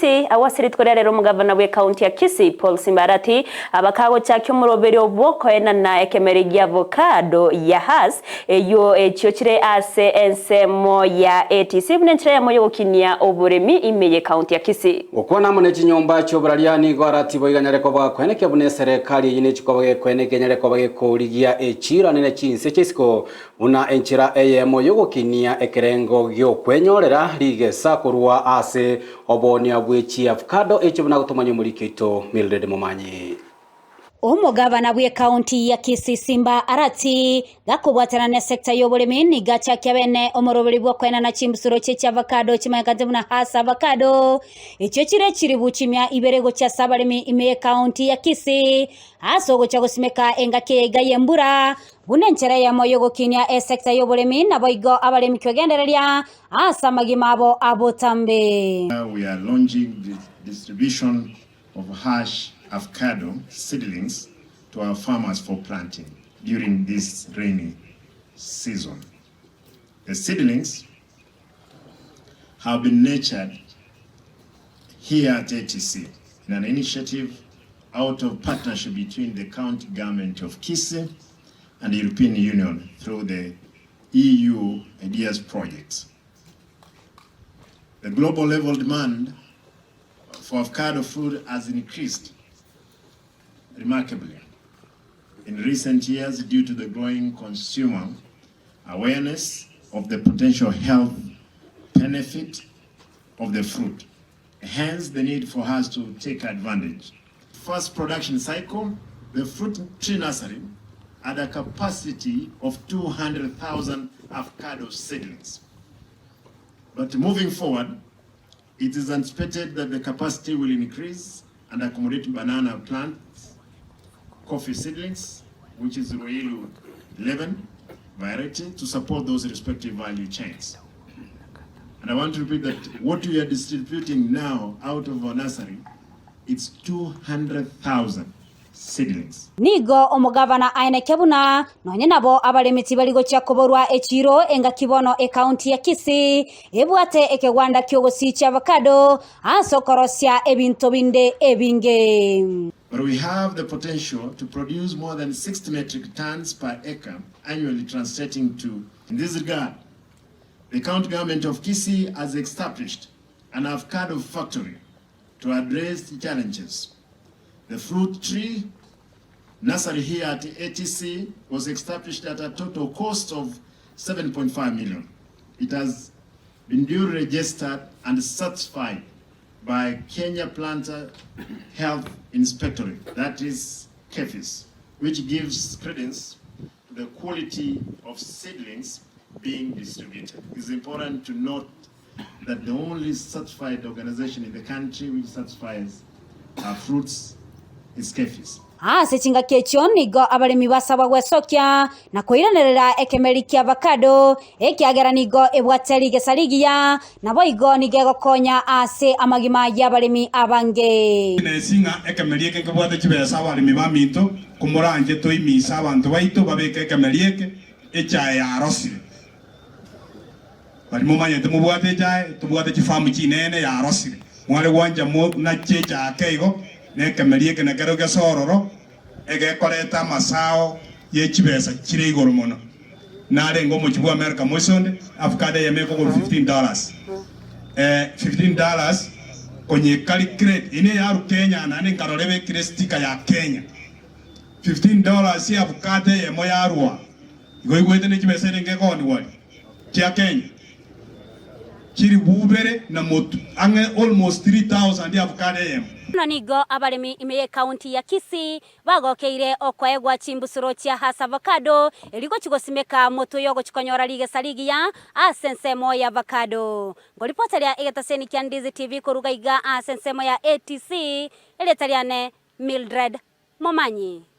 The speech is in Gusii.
Kisii, agwo ase rituko ria rero omogavana bw'ekaunti ya Kisii Paul Simba Arati abakagochakia omoroberio bw'okoenana ekemeri gia avocado ya Hass eyio echiochire ase ensemo ya ATC buna enchera eyemo yogokinia oboremi ime y'ekaunti ya Kisii. Gokwana amo ne chinyomba chi'oboraria nigo Arati boigo anyare koba koenekia buna eserekari eyio nechikoba gekoenekia enyare koba gekorigia echiira nene chinse chi'isiko Buna enchera eyemo y'ogokinia ekerengo gi'okwenyorera rigesa korwa ase oboonia bwe chiavocado echio buna gotomanya omoriki oito Mildred Momanyi. Omogabana bw'ekaunti ya Kisii Simba Arati gakobwatana n'esecta y'oboremi nigo achakia bene omoroberi bw'okoenana chimbusuro chie chiavocado chimanyekanete buna Hass avocado echio chire chiribu chimia ibere gochia ase abaremi ime y'ekaunti ya Kisii ase ogochia gosimeka engaki eye iga y'embura Buna enchera eyemo y'ogokinia esecta y'oboremi, naboigo abaremi kwegendereria ase amagima abo a botambe. We are launching the distribution of Hass avocado seedlings to our farmers for planting during this rainy season. The seedlings have been nurtured here at ATC in an initiative out of partnership between the county government of Kisii and the European Union through the EU Ideas project. The global level demand for avocado fruit has increased remarkably in recent years due to the growing consumer awareness of the potential health benefit of the fruit, hence the need for us to take advantage. First production cycle, the fruit tree nursery had a capacity of 200,000 avocado seedlings. But moving forward, it is anticipated that the capacity will increase and accommodate banana plants, coffee seedlings, which is Ruiru 11 variety, to support those respective value chains. And I want to repeat that what we are distributing now out of our nursery, it's 200,000 seedlings. Nigo omogavana aeneke buna nonye nabo abaremi tibari gochia koborwa echiiro engaki bono ekaunti ya Kisii ebwate ekegwanda ki'ogosiichia avocado ase okorosia ebinto binde ebinge. But we have the potential to produce more than 60 metric tons per acre annually translating to In this regard, the county government of Kisii has established an avocado factory to address the challenges. The fruit tree nursery here at ATC was established at a total cost of 7.5 million. It has been duly registered and certified by Kenya Plant Health Inspectorate, that is KEPHIS, which gives credence to the quality of seedlings being distributed. It's important to note that the only certified organization in the country which certifies our fruits is KEPHIS. Ase chingaki echio nigo abaremi basabwa gwesokia na koiranerera ekemeri kia avocado, ekiagera nigo ebwate rigesa rigiya, naboigo nigo egokonya ase amagima y'abaremi abange. Nesi ng'a ekemeri eke nkebwate chibesa abaremi baminto, komoranche toimise abanto baito babeke ekemeri eke, echae yarosire. Baria momanyete mobwate echae, tobwate chifamu chinene yarosire. Mware gwancha monache echae ake igo, na ekemeri eke nakero gese ororo, egekoreta amasao ye chibesa chire igoro mono. Narenge omochie bwa America moise onde, avocado eyemo ekogorwa 15 dollars. Eh, 15 dollars konyecalculate, eye neyarwa Kenya naende nkarora ebekire sticker ya Kenya. 15 dollars avocado eyemo yarwa. Igo oigwete ne chibesa erenge ekoonigwa aria chia Kenya chilifu ibere na motu, ang'e almost 3000 avocado eyemo. Bono nigo abaremi ime y'ekaunti ya Kisii bagokeire okoegwa chimbusuro chia Hass avocado erio gochia gosimeka motwe y'ogochia konyora rigesa rigiya ase ensemo ya avocado. Ngoripoteria egetaseni kia Ndizi TV koruga iga ase ensemo ya ATC, erieta riane Mildred Momanyi.